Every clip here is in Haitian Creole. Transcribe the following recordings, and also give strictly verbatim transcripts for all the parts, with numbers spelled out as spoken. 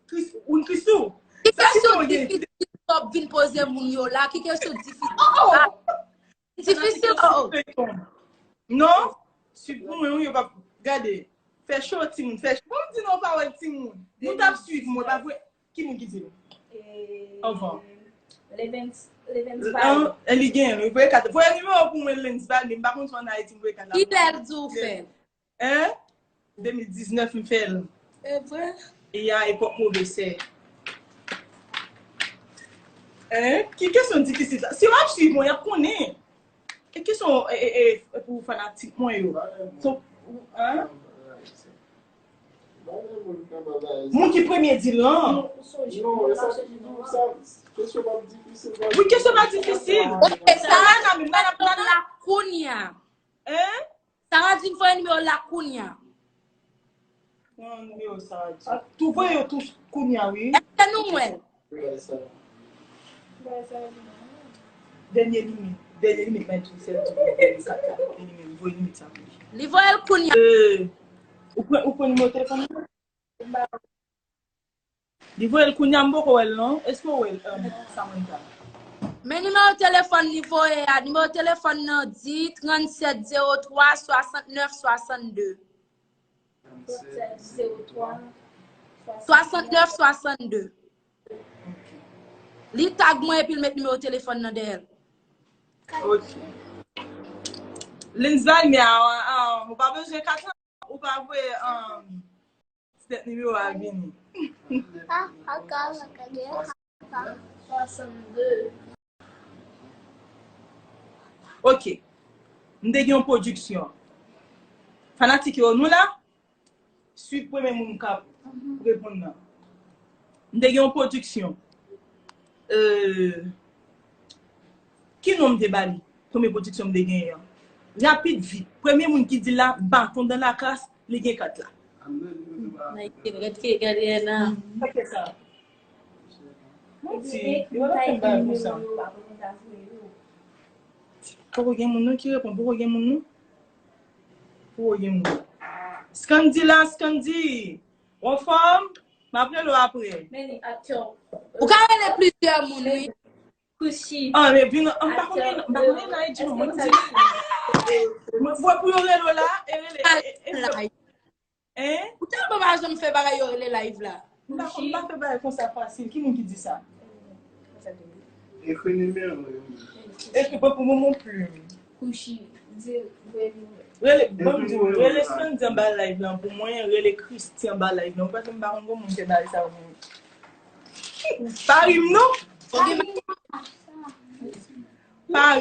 Kris, ou Kristou. Ki kesyon difisil w ap vin poze moun yo la? Ki kesyon difisil? Oh, oh. Difisil, oh, oh. Non, swiv pou mwen, wi, yo p ap gade. Fè cho, timoun, fè cho. Bon, m di non, pa wè timoun. Moun t ap swiv mwen, pa vre? Ki moun ki di l? Anvan. Levens, Levens Vale. Li genyen, wi, voye kat. Voye nimewo pou mwen, Lens Vale, m pa konn si ann Ayiti, m voye kat la. Kilè l di w fè l? Hein? De mil diznèf m fè l. E vre? E a epòk move sè. Hein? Ki kesyon difisil sa? Si w ap swiv mwen, y ap konnen. E kesyon, e, e, e, e pou fanatik mwen yo. So, hein? Moun ki premye di l lan. Wi, kesyon pa difisil. Ok, sa a, nan, nan, nan, nan, la kounye a. Hein? Saradin voye nimewo l la kounye a. Pran nimewo Saradin. Tou voye yo tou kounye a, wi. Èske nou wè l? Dènye limit. Dènye limit, mwen tou, sèl tou voye limit sa, kat la. Dènye limit, voye limit sa pou li. Li voye l kounye a. Euh, ou pran, ou pran nimewo telefòn nan? Li voye l kounye a, m poko wè l non. Èske w wè l, um, Samantha? Men nimewo telefòn li voye a. Nimewo telefòn nan di trannsèt zewo twa swasantnèf swasannde. Trannsèt zewo twa swasantnèf swasannde. Li tag mwen epi l met nimewo telefòn nan dèyè l. Ok. Lindsay, men a, a, ou pa bezwen kat la, ou pa voye, um, Sèt nimewo a vini. Ok. M te gen yon pwodiksyon. Fanatik yo, nou la? Swiv premye moun k ap reponn nan. M te gen yon pwodiksyon. Euh, Ki non m te ba li? Premye pwodiksyon m te genyen an. Rapid, vit. Premye moun ki di la, baton dan la klas, li gen kat la. Nan ki rèt ke gade nan. Sa ki sa? Manti, yo pa fè m bagay konsa. Poko gen moun non ki reponn, poko gen moun non. Poko gen moun. Scandy la, Scandy. Ou anfòm? M ap rele w apre. Ou ka rele plizyè moun, wi. Kushi. Ah, men vin, m pa konnen, m pa konnen nan Haiti, non, mwen di. Mwen, mwen pou yo rele w la, e rele, e, e, e, hein? Ou tèlman pa janm fè bagay yo rele live la. M pa, m pa fè bagay konsa fasil. Ki moun ki di sa? Ekri nimewo yo. Ekri, pran pou mwen, mon plim. Kushi, di, voye nimewo. Rele, ban m di w, rele Sandy anba live lan pou mwen, rele Christy anba live lan. Ou panse m pa konn gon moun ki bay sa pou mwen? Pa ri m non. Pa ri m. Pa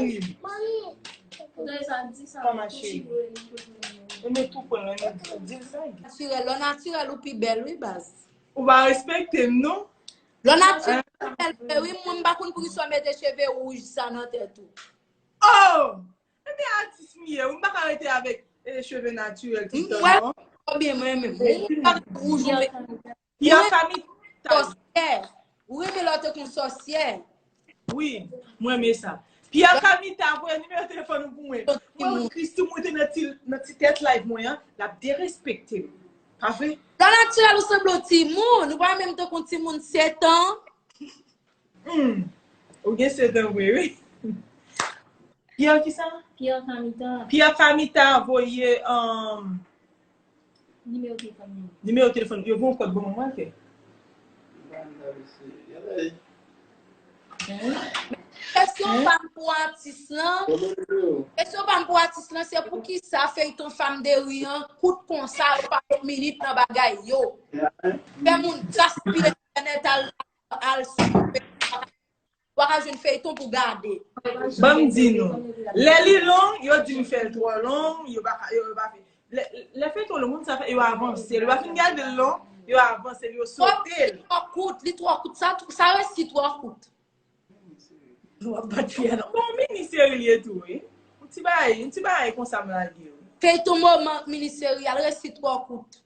mache. Ou mete tou pran nan di l sa. Natirèl, lè w natirèl ou pi bèl wi baz. Ou pa respekte m non. Lè w natirèl ou bèl vre wi, mwen m pa konn poukisa w mete cheve wouj sa nan tèt ou. Oh! Ebyen atis m ye, ou m pa ka rete avèk, eh, cheve natirèl tout tan non. Mwen byen mwen menm. Mwen pa wouj ou mete. Pierre Camita. Sòsyè. Ou renmen lè w te kon sòsyè. Wi, mwen renmen sa. Pierre Camita, voye nimewo telefòn ou pou mwen. Mwen, Christy, mwen te nan ti, nan ti tèt live mwen an, l ap derespekte m. Pa vre? Lè w natirèl ou sanble yon timoun, ou pa menm tankou yon timoun sèt an. Hmm. Ou gen sèt an vre, wi. Pierre kisa? Pierre Camita. Pierre Camita voye, um, nimewo telefòn li. Nimewo telefòn. Yo voye yon kòd ban mwen, mwen fè. Kesyon pa m pou atis lan. Kesyon pa m pou atis lan, se poukisa feyton Fanm de Ri an kout konsa, yo pa met minit nan bagay yo. Fè moun gaspiye entènèt al, al sou. W a ka jwenn feyton pou gade. Ban m di nou, lè li long, yo di m fè l twò long, yo pa ka, yo, yo pa fè. Lè, lè feyton long, moun sa fè, yo avanse l. Yo pa fin gade l long, yo avanse l, yo sote l. Twò kout, li twò kout, sa, sa resi twò kout. Nou ap bat fi a non. Bon, mini seri li ye tou, wi. Yon ti bagay, yon ti bagay konsa m lage yo. Feyton moman, mini seri a, l resi twò kout.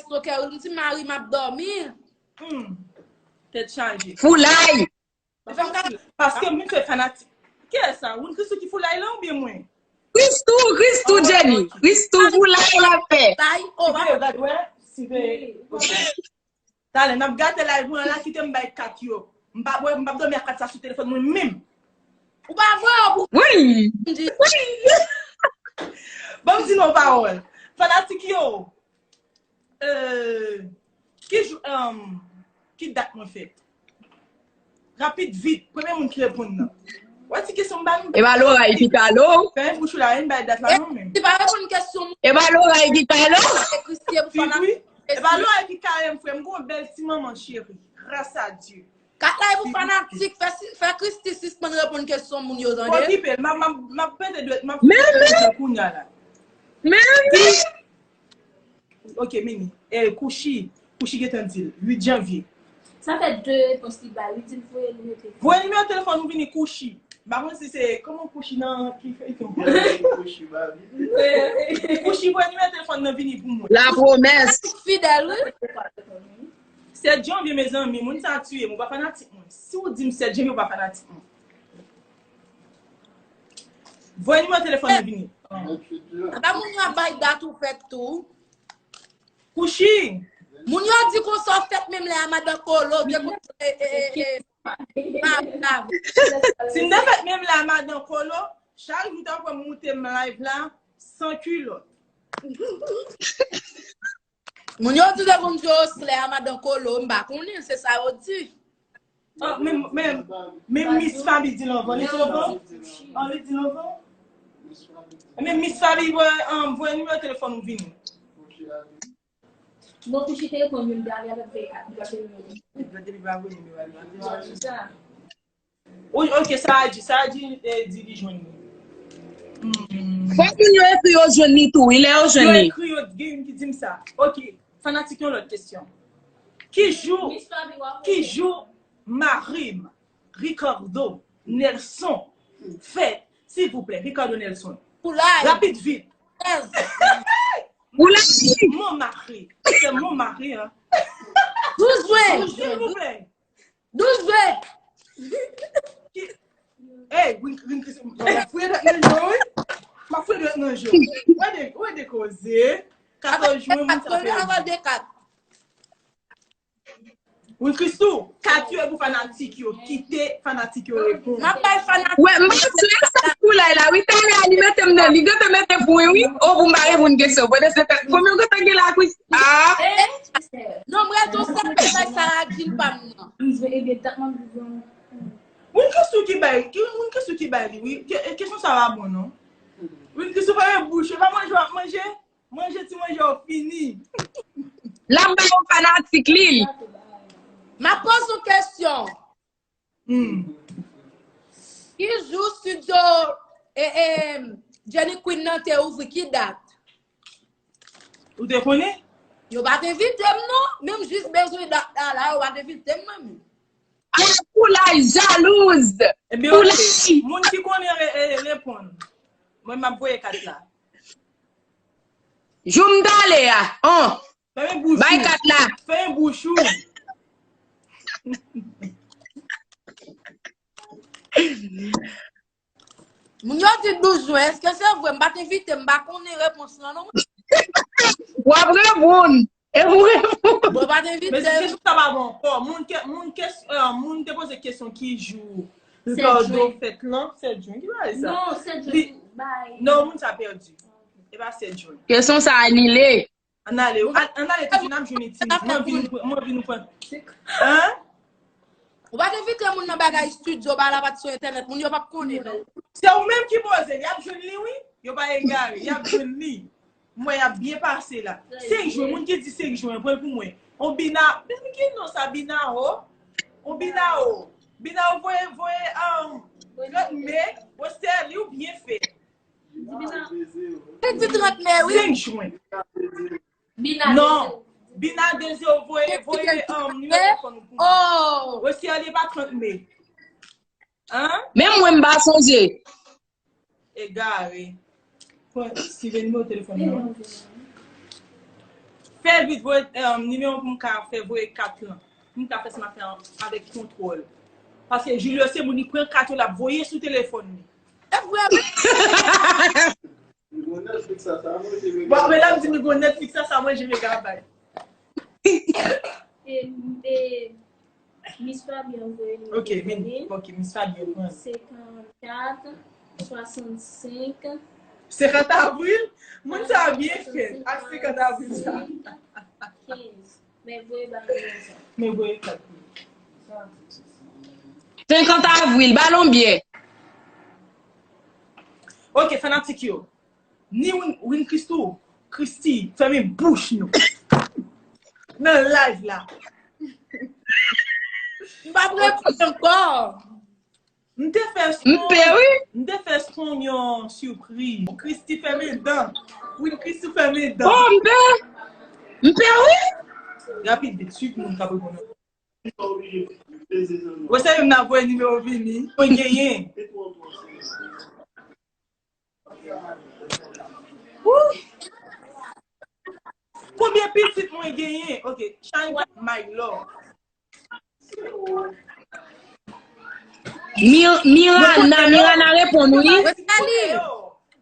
stalker, li di mari m ap dòmi. Hmm. Tèt chaje. Foulay. Paske m vin fè fanatik. Kiyès sa? Win Christoo ki foulay la oubyen mwen? Christoo, Christoo, Jenny. Christoo foulay la fè. Tay, oh, Yo, gad wè. Si veye. Talè, n ap gate live mwen la, kite m bay kat yo. M pa, m p ap dòmi ak kat sa sou telefòn mwen menm. Ou pa vre, ou Wi. di. Ban m di nou pawòl. Fanatik yo. Euh, ki jou, um, ki dat mwen fèt? Rapid, vit. Premye moun ki reponn nan. Wè ti kesyon m ba nou. E pa Lora Epikalo. Fè yon bouch ou la, yon bay dat la non men. Ti pa reponn kesyon E pa Lora Epikalo. Se Christie pou Fi fanatik. Wi. E pa Lora ki kare m frè m gon bèl ti manman cheri. Gras a Dye. Kat la e pou fanatik, fè, si- fè Christie sispann reponn kesyon moun yo, Fò tande. Kipe, m ap, m ap, m ap pete dwèt, m ap Men, men. Kounye a la. Men, men. Ok, Mimi. Eh, Kouchi. Kouchi gentan di l. uit janvye. Sa fè de repons li bay. Li di l voye nimewo telefòn. Voye nimewo telefòn ou vini Kouchi. M pa konn si se, kòman Kouchi nan ki fè Kouchi ba vini. Kouchi voye nimewo telefòn nan vini pou mwen. La promès. Fidèl, wi. Sèt janvye, mezanmi, moun sa tiye m, ou pa fanatik mwen. Si w di m sèt janvye, ou pa fanatik mwen. Voye nimewo telefòn nan vini. Apa moun yo ap bay dat ou fèt tou. Kouchi, Moun yo di konsa w fèt menm lè a madan Kolo, te konsa e e e e. Ma- ma- si m te fèt menm lè a madan Kolo, chak jou ta pran moute m live la, san kilòt. Moun yo di te konn di yo slè a madan Kolo, m pa konnen, se sa yo di. Ah, men, men, men Miss Fabi di l anvan, li di l anvan? Ah, li di l anvan? Men Miss Fabi, voye, um, voye nimewo telefòn ou vini. Bon, Kouchi te reponn, men m te ale avèk V kat, li pa te reponn. Depi pa voye nimewo a, li pa bezwen. Sa. Wi, ok, sa a di, sa a di, eh, di li jwenn li. Hmm. Fòk moun yo ekri yo jwenn li tou, wi, lè yo Yo jwenn li. Ekri yo, gen youn ki di m sa. Ok, fanatik, yon lòt kesyon. Ki jou, Miss Fabi, w ap ki jou mari m, Ricardo Nelson, fèt, silvouplè, Ricardo Nelson? Pou la, Rapid, vit. trèz. Ou la, Mon mari, c'est mon mari, hein. Douz jwen. Silvouplè. Douz jwen. Hey, Win, Win Christoo, m ap fouye dwèt nan je w, wi. M ap fouye dwèt nan je w. Wè de, wè de koze. Katòz jwen, moun sa Avan pèdi. De kat. Win Christoo, kat yo e pou fanatik yo. Kite fanatik yo reponn. M ap bay fanatik. Wè, m pa sou sa pou lay la, wi, talè a li mete m nan, li gentan mete pou wi, wi. O, pou m pa reponn kesyon, pwede se tèt. Konbyen w gentan gen la, Chris? Ah, Non, m rete yon sèl bagay Sarah Jean pa m nan. M jwe ebyen dat mwen bezwen. Moun kesyon ki bay, ki, moun kesyon ki bay li, wi. Ke- Kesyon sa va bon, non? Moun kesyon pa yon bouch, e pa manje w ap manje? Manje ti manje w fini. L ap bay yon fanatik li. M ap poze yon kesyon. Hmm. Ki jou studio e, e, Jenny Queen nan te ouvri? Ki dat? Ou te konnen? Yo pa t envite m, non. Menm jis bezwen dat la, la, yo pa t envite m, mwen menm. Ala foulay, jalouz. Ebyen, Foulay. Ok. Moun ki konnen re- e- reponn. Mwen, m ap voye kat la. Jou m t ale a. On. Fèmen bouch Bay ou. Kat la. Fèmen bouch ou. Moun yo di douz jwen, èske se vre? M pa t envite, m pa konnen repons lan, non. W ap reponn. E pou reponn. Bon, pa t envite. Men se kesyon sa pa bon ankò. Moun ke, moun ke, euh, moun te poze kesyon ki jou Ricardo fèt lan, sèt jwen. Ki bagay sa? Non, sèt Li- jwen. Bay. Non, moun sa pèdi. E pa sèt jwen. Kesyon sa anile. Ann ale, ann ale, tout moun ap jwenn iti. Mwen vin, mwen vin pran. Hein? Ou pa t envite moun nan bagay studio, ba la pa t sou entènèt, moun yo p ap konnen, non. Se ou menm ki poze, y ap jwenn li, wi. Yo pa egare, y ap jwenn li. Mwen, y ap byen pase la. Senk jwen, moun ki di senk jwen, pran pou mwen. On Bina, men ki non sa, Bina, o? On Bina, o? Bina, o voye, voye, um, trant me, o Sterling, ou byen fè. Li di trant me, wi. Senk jwen. Bina Non. Bina Dezir voye, voye, um, nimewo telefòn ou pou mwen. Oh! Wè si ale pa trant me. Hein? Menm mwen m pa sonje. Egare. Pran, si vin nimewo telefòn nan. Fè vit, voye, um, nimewo pou m ka fè voye kat lan. Pou m ka fè sa m ap fè avèk kontwòl. Paske Julio se moun li pran kat yo, l ap voye sou telefòn li. E vre, wi. Bon, men l ap di m li gon Netflix, sa, sa mwen, je vais travail. E, e, Miss Fabie anvoye nou. Ok, vin. Ok, Miss Fabie, pran. Senkannkat, swasannsenk. Senkant avril? Moun sa byen fèt ak senkant avril sa. Kenz. Men voye ba nou sa. Men voye kat. Senkant avril, balon byen. Ok, fanatik yo. Ni Win, Win Christou, Christy, fèmen bouch nou. Nan live la. M pa reponn ankò. M te fè M pe, wi. M te fè Strong yon sipriz. Christy fèmen dan. Win Christou fèmen dan. Oh, m pe. M pe, wi. Rapid, vit, suiv moun k ap reponn. Wè se yon nan voye nimewo vini. Mwen genyen. Woo! Konbyen pitit mwen genyen? Ok, Shine, my love. Mi-, Mirana, Mirana reponn wi. Westali.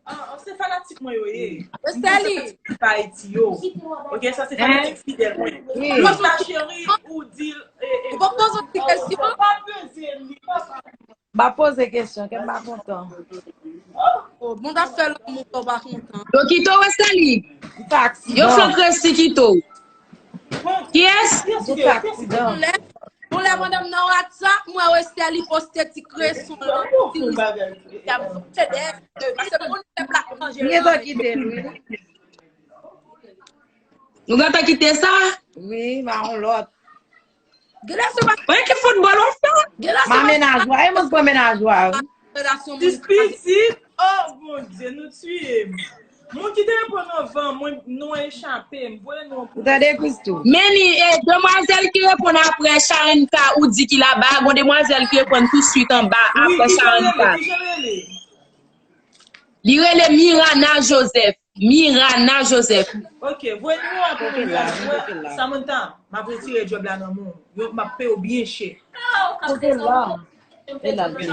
Ah, se fanatik mwen yo ye. Westali. Pa Ayiti yo. Ok, sa se fanatik fidèl mwen. Wi. Rosa cheri, ou di l, eh, eh, Ou pa poze yon ti kesyon? Pa peze li, papa. M ap poze kesyon, kè m pa kontan. Oh, bon, t ap fè lanmou, ou pa kontan. Yo kite w, Westali. Yo fè Christy kite w. Kiyès? Yon lè, yon lè, pandan m nan WhatsApp, mwen, Westali poste ti kreson lan, ti lis, y ap fè dèyè, paske moun pèp la manje. M gentan kite l, wi. Nou gentan kite sa? Wi, ba yon lòt. Mwen ki foutbòl w ap fè? Ma menaj w a, e mwen k pran menaj w a, wi. Ti pitit, oh Bondye, nou tiye m. Moun ki te reponn anvan mwen, nou echape m. Voye non pou Ou tande, Christou? Men ni, e, demwazèl ki reponn apre Sharenka, ou di ki laba, gon demwazèl ki reponn tousuit anba Wi, apre kijan rele? Sharenka. Kijan rele? Li rele Mirana Joseph. Mirana Joseph. Ok, voye nimewo a pou mwen. Samantha, m ap retire djòb la nan men w. Yo, m ap peye w byen chè. Kote la? E la l ye.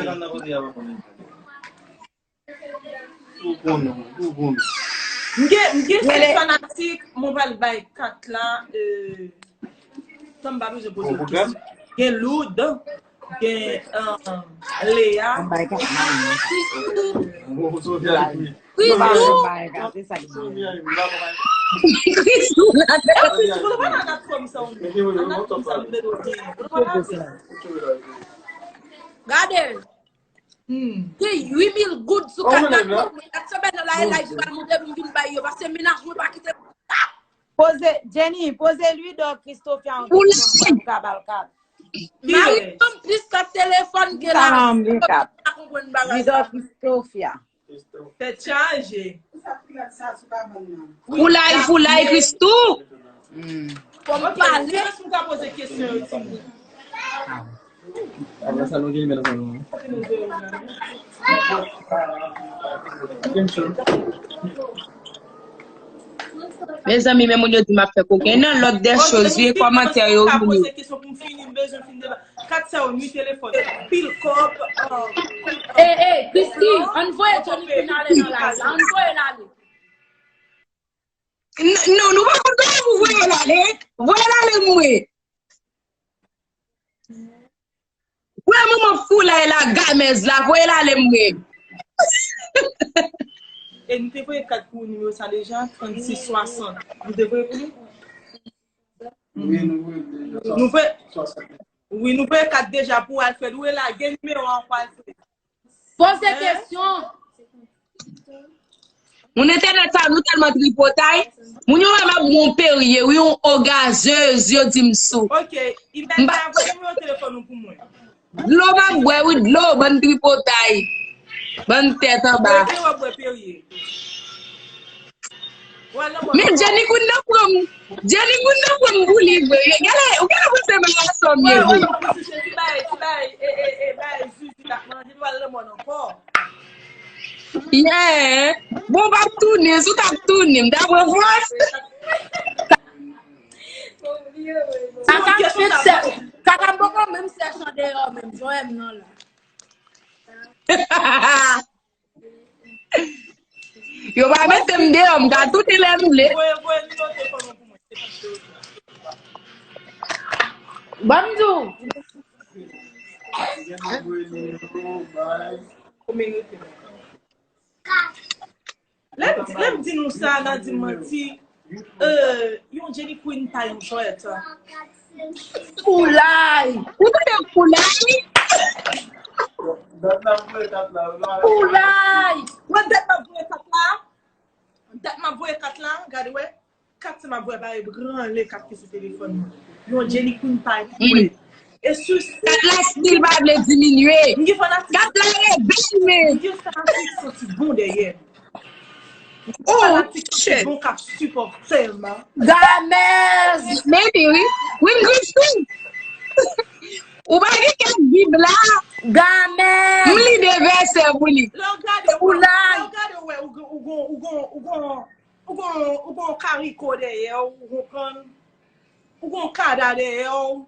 M gen, m gen sèt fanatik, mwen pral bay kat la, euh, Tan m pa bezwen poze w kesyon. Gen Loud, gen, um, Lea. Kristou. Kristou. Gade. Hmm. Gen uit mil goud sou kat la. Kat sa bèl nan la, e live pral monte pou m vin bay yo, paske menaj mwen pa kite m. Poze, Jenny, poze Louidor Christofia yon kesyon pou m ka ba l kat. Mari m plis kat telefòn ke la. Sa m anvi kat. Pa konprann bagay sa. Louidor Christofia. Tèt chaje. Foulay, foulay, Christou. Fò m pale. Kiyès m ka poze kesyon yo, timoun? Apre sa, nou gen imèl ansanm nou. Mezanmi, men moun yo di m ap fè koken. Nan lòt de choz, wi, kòmantè yo vini. Poze kesyon pou m fini, m bezwen fin deba. Kat sa yo, nwi telefòn. Pil kòb, eh, eh, Christy, ann voye Johnny Queen ale nan live la. Ann voye l ale. N-, non, nou pa konn kòman pou voye l ale. Voye l ale, mwen. Wè manman foulay la, gamèz la, voye l ale, mwen. E nou te voye kat pou nimewo sa deja, trannsis swasant. Nou te voye pou li? Wi, nou voye deja. Nou voye, wi, nou voye kat deja pou Alfred. Ou e lage nimewo an pou Alfred. Poze kesyon. Moun entènèt sa, nou tèlman tripotay. Moun yo wè m ap gon perye, wi, yon ogazez, yo di m sou. Ok, Imelda, voye nimewo telefòn ou pou mwen. Dlo m ap bwè, wi, dlo, bann tripotay. Bann tèt anba. Kote w ap bwè perye? Men Jenny Queen nan pran m. Jenny Queen nan pran m pou li vre. Gade, ou gade mwen se marason m ye vre. Yeah. Bon, m ap tounen, si w t ap tounen, m t ap pran fòs. Kaka m fèk sè, kaka m poko menm sèch andeyò menm, jan w wè m nan la. Yo pa mete m deyò, m ka toute lè m vle. Voye, voye nimewo telefòn ou pou mwen. Se pa Ban m di w. Konbyen rete la? Lè m, lè m di nou sa, n a di m manti. Euh, yon Jenny Queen pa yon jwèt. Foulay! Ou tande foulay? Dat n ap voye kat la. Foulay! Mwen dat m ap voye kat la. Dat m ap voye kat la. Gade wè. Kat sa m ap voye pa e branle kat ki sou telefòn mwen. Yon Jenny Queen pa yon jwèt. E sou Kat la still pa vle diminye. M gen fanatik. Kat la reveye. M gen fanatik santi bon dèyè. Oh, Fanatik santi shit. Bon k ap sipòte m. Gamèz. Maybe, wi. Win Christine. Ou pa gen kèk bib la. Gamèz. M li de vèsè pou li. Lè w gade, Foulay. Lè w gade, wè, ou gon, ou gon, ou gon, ou gon, ou gon, ou gon kariko dèyè w, ou konprann? Ou gon kada dèyè w.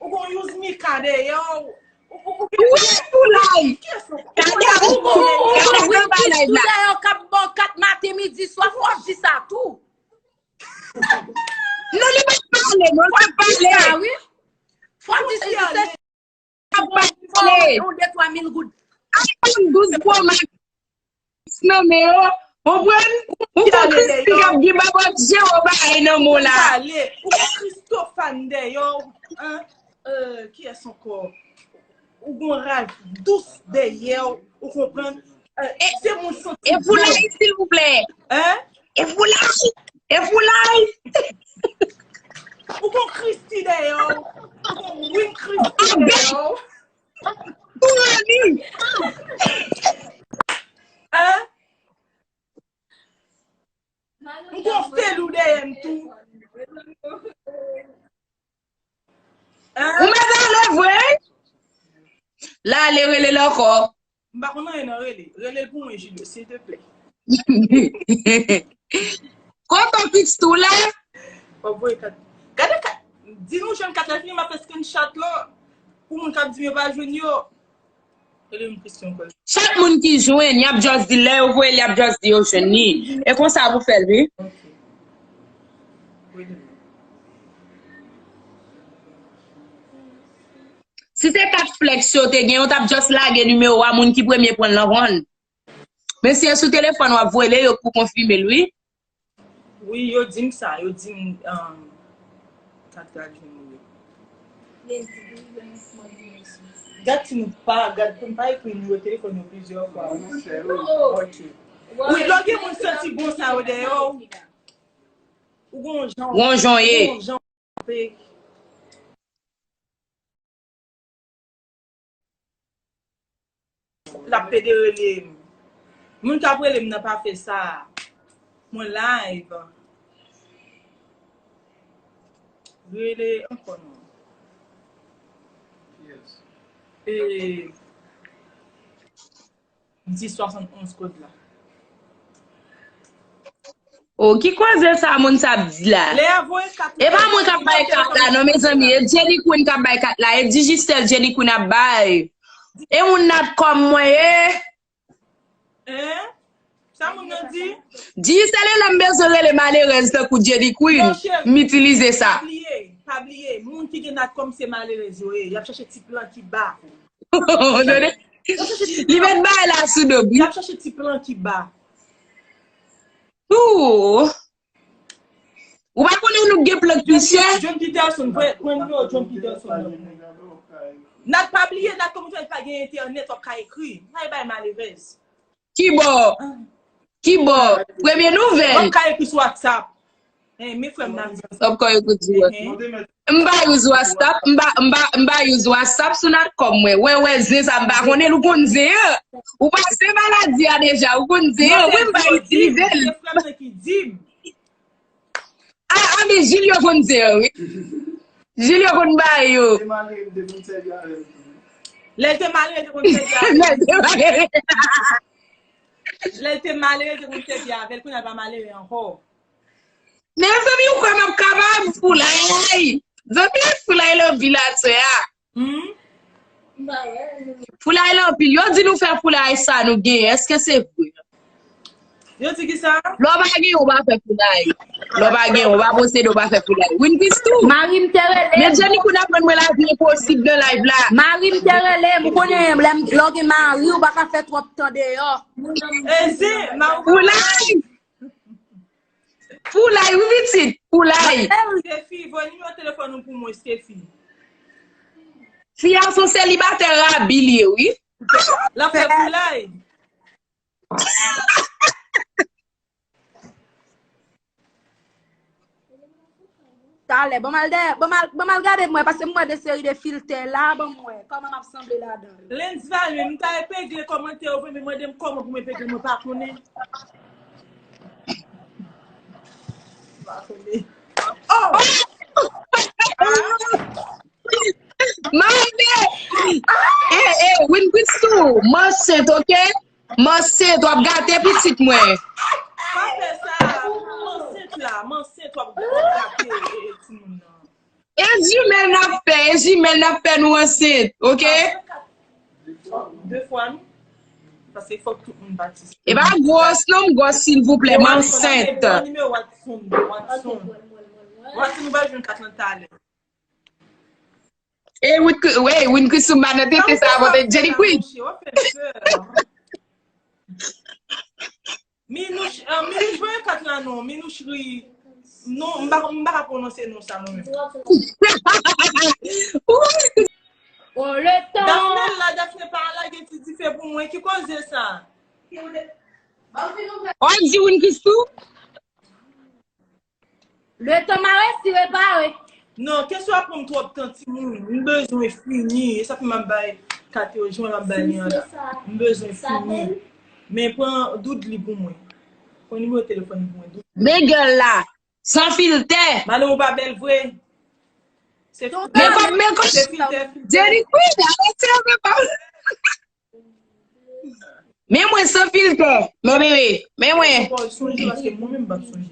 Ou gon Yuzmika dèyè w. Ou, ou, ou, Wi, foulay. Kiyès ou? Gade, ou, ou, ou, ou, ou, Ou ou, tou dèyè w k ap ba w kat maten, midi, swa, fò w di sa tou. Non, li pa pale, non, li pa pale. Sa, wi. Fò w di si se Li pa pale. Yon de twa mil goud. iPhone douz Pro Max nan men yo. Konprann? Ou gon Christie k ap gen babòt je yo bagay nan mo la. Pale. Ou gon Christophe dèyè w. Hein? Euh, kiyès ankò? Ou gon Ralph Dous dèyè w. Ou konprann? Euh, se moun santi E foulay, silvouplè. Hein? E foulay. E foulay. Ou gon Christie dèyè w. Ou gon Win Christie dèyè w. Pou Rani. Hein? M gon Felou dèyè m tou. Ou mèt ale vre? La ale rele l ankò. M pa konn anyen nan rele. Rele l pou mwen, Julio, silteplè. Kote w fiks tou la? W ap voye kat. Gade kat. Di nou jwenn kat la, fini m ap fè screenshot lan. Pou moun k ap di m yo pa jwenn yo. Rele m Christian ankò. Chak moun ki jwenn, y ap just di lè yo voye l, y ap just di yo jwenn li. E konsa pou fè l, wi. Ok. Rele m. Si se kat flex yo te gen, yo t ap just lage nimewo a moun ki premye pran l nan vann. Men si e sou telefòn w ap voye l, e yo k pou konfime l, wi. Wi, yo di m sa, yo di m um, kat la jwenn ou yo. Gad si nou pa, gad pou n pa ekri nimewo telefòn yo plizyè fwa. Ok. Wi, lè w gen moun santi bon sa yo dèyè w. Ou gon jan. Gon jan ye. Gon jan pe. L ap pede rele m. Moun k ap rele m nan pa fè sa. Mwen live. Rele ankò non. E, dis swasann onz kòd la. O, ki koze sa moun sa ap di la? Lè a voye kat. E pa mwen k ap bay kat la, non, mezanmi. E Jenny Queen k ap bay kat la. E Digicel Jenny Queen ap bay. E moun natcom mwen ye. Hein? Sa moun nan di? Digicel e lè m bezwen rele malerèz tankou Jenny Queen. M itilize sa. Pa bliye, pa bliye. Moun ki gen natcom se malerèz yo ye. Y ap chache ti plan ki ba. Li met bay la sou do. Y ap chache ti plan ki ba. Ooh. Ou pa konnen nou gen plan ki chè? John Peterson, pran nimewo John Peterson. Nat pa bliye, nat kòm ou fè pa gen entènèt, w ap ka ekri. N a bay malerèz. Kibò? Kibò? Premye nouvèl. W ap ka ekri sou WhatsApp. Hein, men frè m nan di. W ap ka ekri sou WhatsApp. M pa use WhatsApp, m pa, m pa, m pa use WhatsApp sou natcom mwen. Wè, wè, zen sa m pa konnen l, ou konn zen an. Ou pase maladi a deja, ou konn zen an. Wi, m pa itilize l. Se frè m nan ki di m. A, a, men Julio konn zen an, wi. Julio konn bay yo. Lè l te malere, te konn sèvi avè l. Lè l te malere, te konn sèvi avè l. Kounye a l pa malere ankò. Mezanmi, ou kwè m ap kapab? Foulay! Zanmi, foulay lan anpil aswè a. Hmm? Foulay lan anpil. Yo di nou fè foulay sa nou genyen. Èske se vre? Yo di ki sa? Lè w pa genyen, ou pa fè foulay. Lè w pa genyen, ou pa posede, ou pa fè foulay. Win Christou. Mari m te rele. Men Jenny Queen aprann mwen lavi enposib nan live la. Mari m te rele, m konnen lè m, lè w gen mari, ou pa ka fè twòp tan deyò. Ezi, ma ou Foulay! Foulay, wi pitit, foulay. Stefi, voye nimewo telefòn ou pou mwen, Stefi. Fi a se yon selibatè rabi li ye, wi. L ap fè foulay. Talè, ban m al dèyè, ban m al, ban m al gade pou mwen, paske m wè de seri de filtè la, ban m wè kòman m ap sanble ladan l. Lens Valmy, m ta epegle kòmantè yo vre, men mande m kòman pou m epegle, mwen pa konnen. M pa konnen. Oh! Mande! Eh, eh, Win Christou, m ansent, oke? M ansent, w ap gate pitit mwen. Pa fè sa, m ansent la, m ansent, w ap, w ap gate, eh, eh, timoun nan. E jimèl n ap fè, e jimèl n ap fè nou ansent, oke? De fwa, non? Paske fòk tout moun patisipe. E pa gwòs, non, m gwòs, silvouplè, m ansent. Nimewo Watson, Watson. Watson, nou va jwenn kat lan talè. E Win Christou, wi, Win Christou m pa nan tete sa a, pote Jenny Queen. Minouch, ah, Minouch, voye kat la non, Minouch ri. Non, m pa, m pa ka pwononse non sa mwen menm. Oh, le temps. Daphne la, Daphne pa lage ti dife pou mwen. Ki koze sa? W ap di Win Christou? Le temps m'a resi repare. Non, kesyon ap pran m twòp tan, timoun. M bezwen fini. E sa fè m ap bay kat yo, jan m ap bay li an la. M bezwen fini. Men pran Doudly pou mwen. Pran nimewo telefòn pou mwen, Doudly. Men gèl la, san filtè. Madanm ou pa bèl vre. Se filtè. Men kòm, men kòm, se filtè, filtè. Jenny Queen, arete avè pa. Men mwen san filtè. Men bebe, men mwen. Ou pa sonje paske mwen menm m p ap sonje.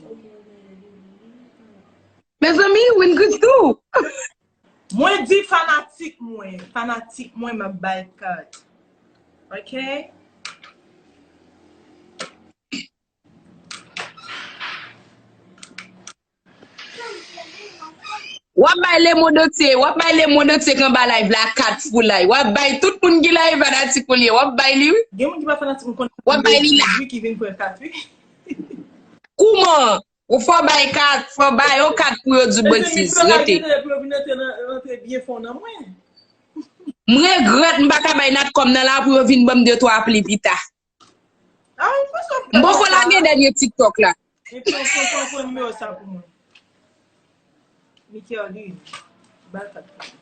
Mezanmi, Win Christou. Mwen di fanatik mwen. Fanatik mwen, m ap bay kat. Ok? W ap bay lemonn antye, w ap bay lemonn antye k anba live la kat foulay. W ap bay tout moun ki la e fanatik ou li ye. W ap bay li, wi. Gen moun ki pa fanatik mwen konn. W ap bay li la. Wi, ki vin pran kat, wi. Kouman? Ou fò bay kat, fò bay yon kat pou yo di w betiz. Rete. Pou yo vin antre nan, antre byen fon nan mwen. M regrèt m pa ka bay Natcom nan la pou yo vin ban m de twa pli pita. M poko lage dènye TikTok la. Epi w pran, pran, pran nimewo sa pou mwen. Michael, li, ba l kat pou mwen.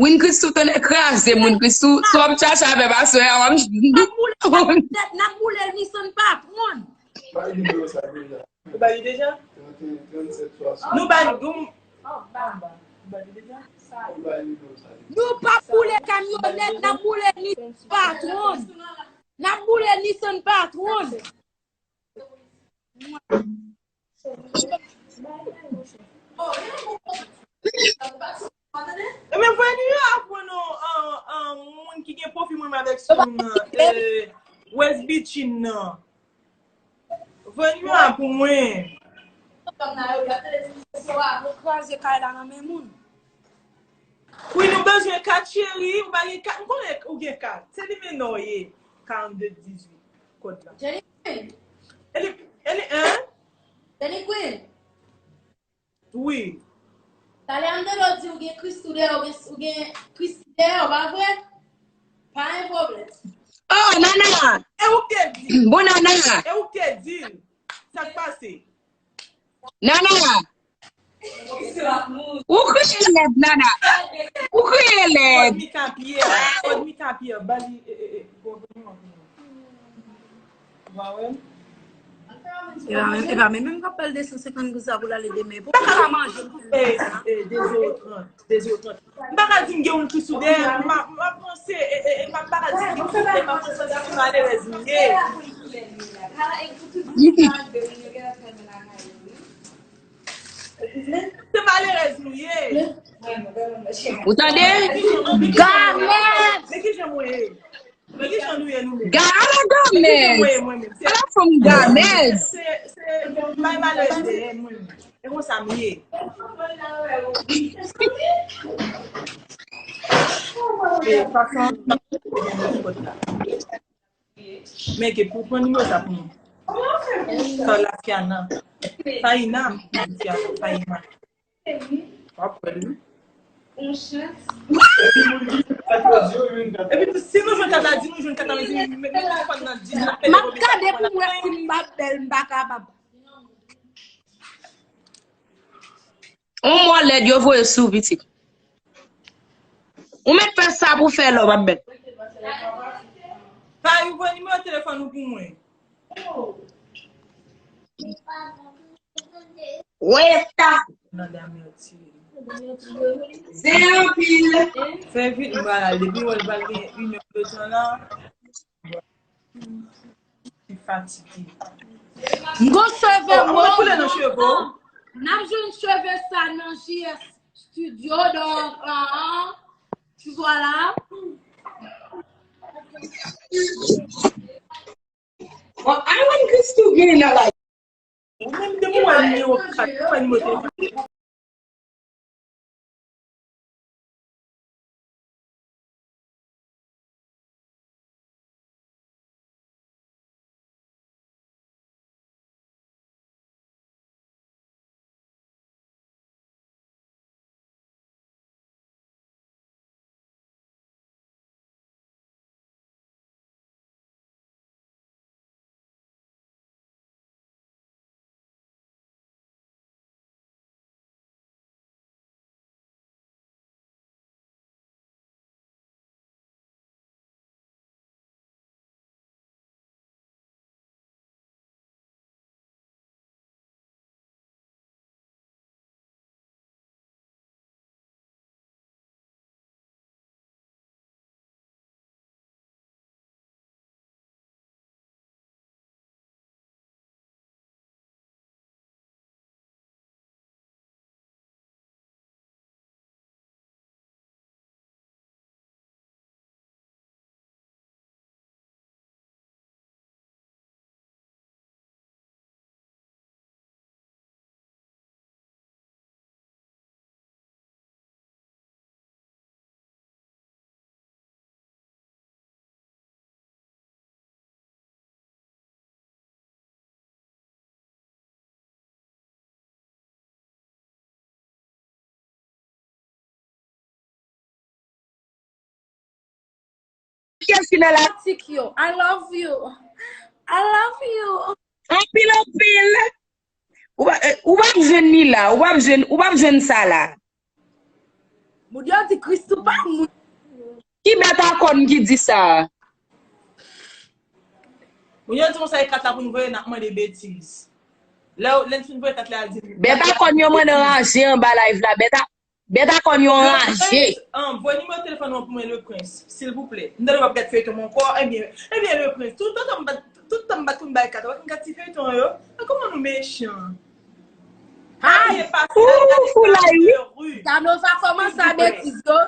Win Christou, tonnè kraze m, Win Christou, si w ap chache avè pasè a, w ap jwenn li. N ap boule l, n ap boule l, Nissan patwon. Ou ba li deja? Nou ba li, nou, nou ba li deja? Nou p ap boule kamyonèt, n ap boule Nissan patwon. N ap boule Nissan patwon. Ebyen, voye nimewo a pou nou, an, an, moun ki gen pwofil mwen avèk sou nan, eh, West Bitchin nan. Voye nimewo a pou mwen. Yo kraze kay la nan men moun. Wi, nou bezwen kat, cheri. Ou pa gen kat? M konnen ou gen kat. Se li menm non ye. Karannde dizuit. Kòd la. Jenny Queen. Eli, Eli, hein? Jenny Queen. Wi. Talè a m tande w di ou gen Christou dèyè, ou gen, ou gen Christy dèyè, ou pa vre? Pa gen pwoblèm. Oh, Nana! E ou k te di l? Bon, Nana! E ou k te di l? Sa k pase? Nana! Ou kriye lèd, Nana! Ou kriye lèd! Kòd Mika Pierre, kòd Mika Pierre, ba li, e, e, e, bon, bon, bon. Ou pa wè m? E pa menm, e pa menm, menm k ap pale de san senkant goud sa pou l ale demen. Pou l pa manje, m te di sa. E, e, de zewo trant, de zewo trant. M pa ka di m gen yon Christou dèyè m, m ap, m ap panse, e, e, e, m pa ka di m gen Christou dèyè m, m ap panse se malerèz m ye. Se malerèz nou ye. Ou tande? Men ki jan nou ye? Men ki jan nou ye nou menm? Ala gamèz! Ala fanm gamèz! Se se bay malerèz dèyè mwen. E konsa m ye. E fason Men ke pou pran nimewo sa pou mwen. Carla Fiana. Faina. Fiana, Faina. W ap wè l wi. Epi tou, si nou jwenn kat la, di nou jwenn kat la, men si nou met telefòn nan di nou apèl. M ap gade pou m wè si m pa bèl, m pa kapab. On mò lèd yo voye sou pitit. Ou mèt fè sa pou fè lò, m ap bèt. Fayi, voye nimewo telefòn ou pou mwen. Westa. Nan damyoti. Zen anpil. Fè vit, m pral al. Depi wè l pral gen inè de tan la. Li fatige. M gon cheve Oh, mwen koule nan cheve w. N ap jwenn cheve sa nan J S Studio, donk, ah, tu vois là. Bon, I want Christoo gen nan la. Ou menm de mwen nimewo kat, pa nimewo telefòn. Kiyès ki nan la? Tik yo. I love you. I love you. Anpil, anpil. Ou pa, eh, ou pa jwenn li la. Ou pa jwenn, ou pa jwenn sa la. Moun yo di Christoo pa moun. Ki bèt a kòn ki di sa? Moun yo di konsa e kat la pou n voye, n ap mande betiz. Lè lè n fin voye kat la, di. Bèt a kòn yo mwen anraje anba live la. Bèt a, bèt a kòn yo anraje. An, voye nimewo telefòn ou pou mwen, Leprince, silvouplè. M tande w ap gad feyton mwen ankò. Ebyen, ebyen, Leprince, tout tan m bat, tout tan m bat pou m bay kat, w ap gad ti feyton yo. A, kòman nou mechan? Ay, Ebyen, pase, al gade foulay, wi. Rue. Danova kòmanse a betiz yo.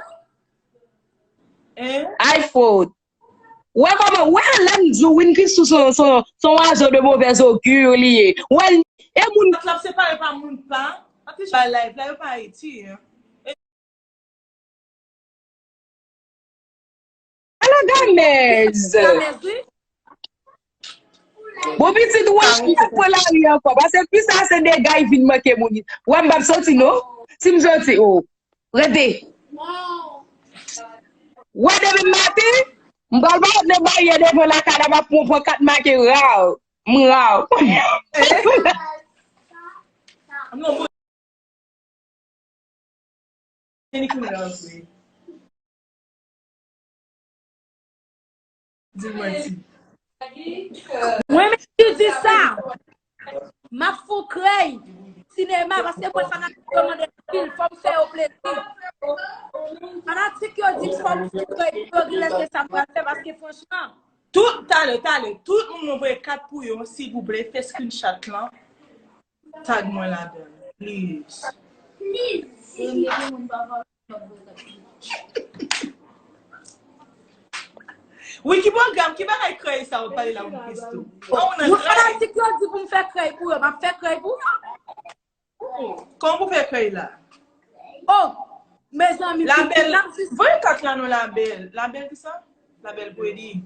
Hein? Ay, fout. Wè kòman, wè lè m di w, Win Christoo son, son, son oiseau de mauvaise augure li ye. Wè, e moun. Kat la ap separe pa moun pa. Ati bay live la, yo pa Ayiti, hein. Ala gamèz. Gamèz, wi. Bon, pitit, wè, m p ap pran lari ankò. Paske fi sa se dega, li vin manke moun. Wè, m p ap soti, non. Si m soti, oh. Rete. Wè, depi maten, m pral ba nan baryè devan lakay la, m ap pran, pran kat make raw. M raw. Non, Jenny ki mwen rantre. Di mwen ti. Mwen menm ki di sa. M ap fon krèy sinema paske mwen fanatik yo mande anpil, fò m fè yo plezi. Fanatik yo di m fò m fon krèy pou yo rilèse sa m pral fè paske franchman. Tout talè, talè, tout moun mwen voye kat pou yo, silvouplè, fè screenshot lan. Tag mwen ladan. Please. Wi, ki pwogram, ki bagay krèy sa w pale la, Mwen Kristou? Mwen fanatik yo di pou m fè krèy pou yo, m ap fè krèy pou yo. Kòman pou fè krèy la? Oh, mezanmi, Labèl, voye kat la non, Labèl. Labèl ki sa? Labèl Pretty.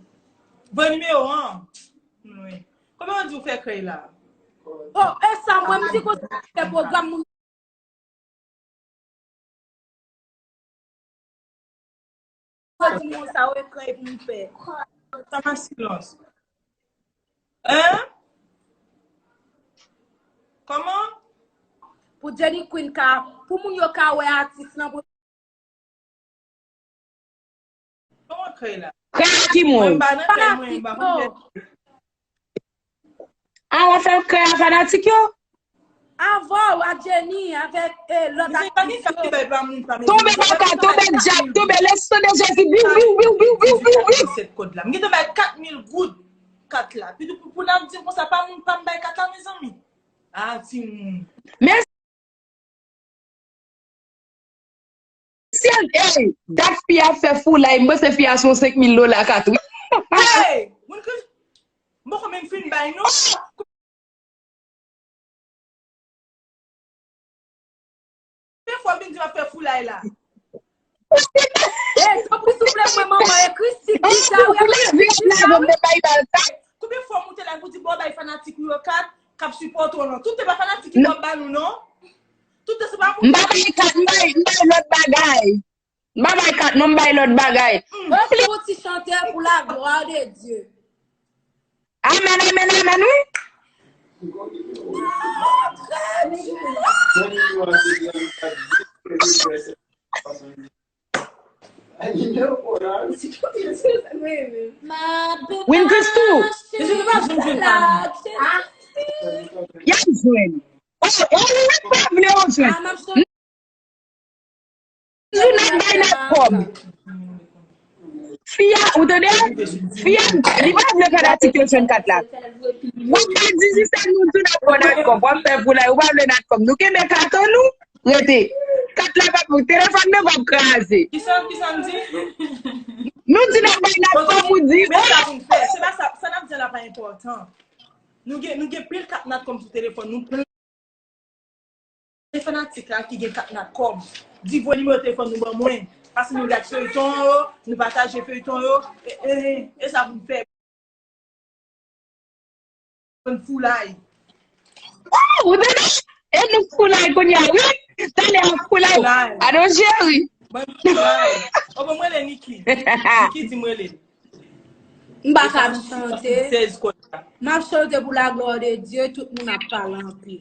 Voye nimewo an. Wi. Kòman w di w fè krèy la? Oh, e sa, mwen, m di konsa, fè pwogram moun. Yo di m konsa, w e krèy pou m fè. Sa pa silans. Hein? Kòman? Pou Jenny Queen ka, pou moun yo ka wè atis lan, pou Kòman krèy la? Krèy a ki moun? Mwen m pa nan krèy, mwen m pa konn krèy. A, w ap fè krèy a fanatik yo? Avè w, a Jenny, avèk, eh, lòt atis yo. Tonbe baka, tonbe djab, tonbe lèspri de Jezi, biw, biw, biw. Set kòd la. M gentan bay kat mil goud kat la. Pi pou, pou n ap di m konsa, pa moun pa m bay kat la, mezanmi. A, timoun. Men Si, ey, dat fi a fè foulay, m panse fi a se yon senk mil dola kat, wi. Hey! Moun ki, m poko menm fin bay, non. Konbyen fwa m vin di m ap fè foulay la? Ey, tanpri souple mwen, manman, ekri Stik Dija, wi, ekri Stik Dija, wi. Konbyen fwa m moute la pou di, bon, bay fanatik ou yo kat, k ap sipòte w, non? Tout se pa fanatik ki pral ba nou, non? Tout se pa pou... M pa bay kat, m bay, m bay lòt bagay. M pa bay kat, non, m bay lòt bagay. Yo se yon ti chantè pou la glwa de Dye. Amèn, amèn, amèn, wi. Win Christou. Y ap jwenn. Oh, oh, wi, pa vle yo jwenn. Toujou n ap bay Natcom. Fi a, ou tande? Fi a, li pa vle fanatik yo jwenn kat la. W ap bay dizisev moun tou n ap pran Natcom. W ap fè pou la, ou pa vle Natcom. Nou kenbe kat an nou, rete. Kat la p ap, telefòn nan p ap kraze. Kisa, kisa m di? Nou di n ap bay Natcom, ou di, men sa pou n fè. Se pa sa, sa n ap di la pa enpòtan. Nou gen, nou gen pil kat Natcom sou telefòn nou. Se fanatik la ki gen kat Natcom. Di voye nimewo telefòn nou ban mwen. Paske nou gad feyton yo, nou pataje feyton yo. E, e, e, e sa pou n fè. Ban n foulay. Oh, ou tande? E nou foulay kounye a, wi. Talè a foulay. Foulay. Adon jeri. Ban n foulay. O, bon, mwen le Niki. Niki di mwen le. M pa ka chante. M ap chante pou la glwa de Dye, tout moun ap pale anpil.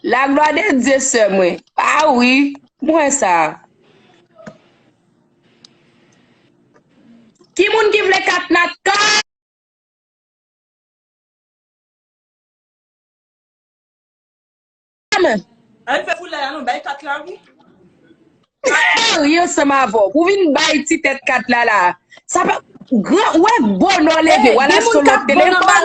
La glwa de Dye, sè mwen. A wi, mwen sa. Ki moun ki vle kat Natcom? Al fè foulay la non, bay kat la wi. Serye ansanm avè w. Pou vin bay ti tèt kat la la. Sa pa gran, ou wè bonè w leve, w al achte yon lòt telefòn.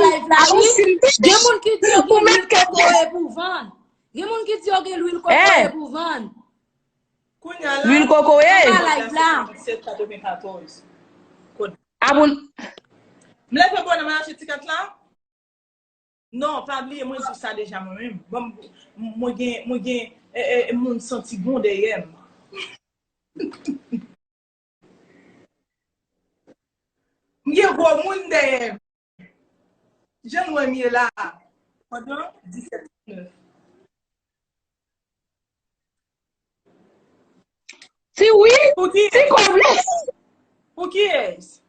Gen moun ki di yo gen lwil kokoye pou vann. Gen moun ki di yo gen lwil kokoye pou vann. Kounye a la, lwil kokoye. Live la. Senkannsenk katreventkatòz. Kòd. A bon. M leve bonè, mwen achte ti kat la. Non, pa bliye, mwen di sa deja mwen menm. Bon, mwen gen, mwen gen, e, e, moun santi bon dèyè m. M gen gwo moun dèyè m. Jan nou wè m ye la, pandan disèt nèf. Ti wi, ti kòb la. Pou kiyès?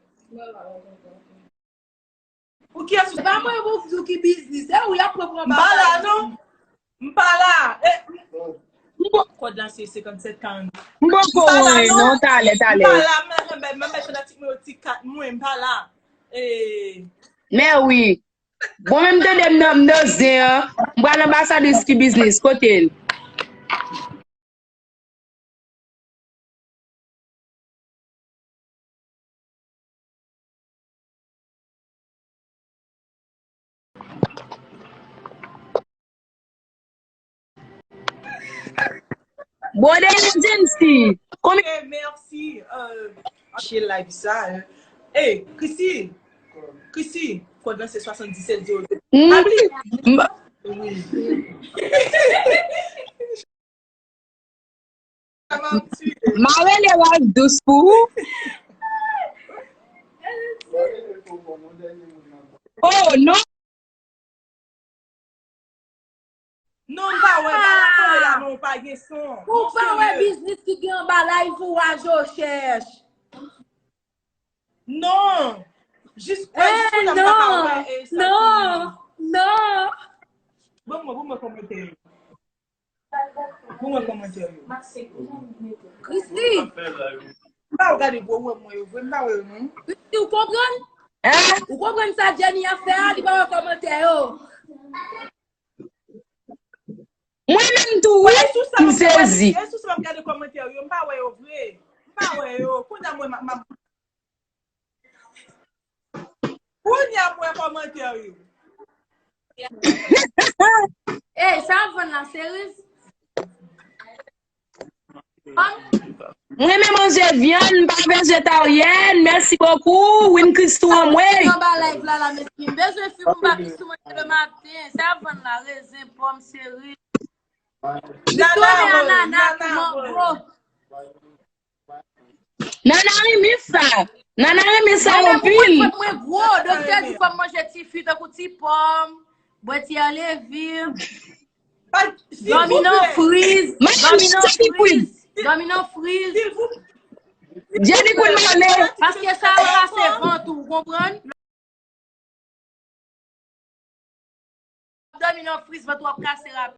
Pou kiyès ou... Se pa mwen pou di w ki biznis. E ou y ap pran pran bagay. M pa la, non. M pa la. E, kòd la se senkannsèt karannde. M poko wè non, talè, talè. M pa la, m pa la, m pa la, m pa la, m pa la, m pa la, m pa la, m pa la, m pa la, m pa la, m pa la, m pa la. Mè wi. Bon, men m tande m nan, m nan zen an. M pral anbasadris ki biznis, kote l? Brother Agency. Konbyen? Ok, mèsi. Euh, lâché live sa. Hey, Christy. Christy, kòd lan se swasanndisèt zewo zewo. Mm. Abli. M- Wi. M a rele Ralph dous pou ou. Oh, non. Non, m pa wè, m pa wè la, non, pa gen son. Ou pa wè biznis ki gen anba live ou a, Jochèch? Non. Jis, eh, jis kounye a m pa ka wè, eh, sa non, non. Ban mwen, ban mwen kòmantè yo. Ban mwen kòmantè yo. Christy. M pa gade gwo wè mwen yo vre, m pa wè yo non. Christy, ou konprann? Eh? Ou konprann sa Jenny ap fè a, li pa wè kòmantè yo. Mwen menm tou, wi, m sezi. E sou sa m ap gade kòmantè yo, m pa wè yo vre. M pa wè yo. Kounye a mwen, m ap, m ap, kounye a mwen kòmantè yo. Ey, sa ap vann la, seriz? Mwen menm manje vyann, m pa vejetaryen. Mèsi bokou. Win Christou anmwey. Anba live la, la, mezanmi. M bezwen fi pou m pa Christou manje le maten. Sa ap vann la, rezen, pòm, seri. Christou renmen anana, mango. Nana renmen sa. Nana renmen sa anpil. Mwen menm, mwen gwo, doktè di fò m manje ti fwi tankou ti pòm, bwè ti alevin. Dòmi nan friz. Dòmi nan friz. Dòmi nan friz. Jenny Queen male. Paske sa ap kase vant ou, ou konprann? Dòmi nan friz, vant ou ap kase rapid.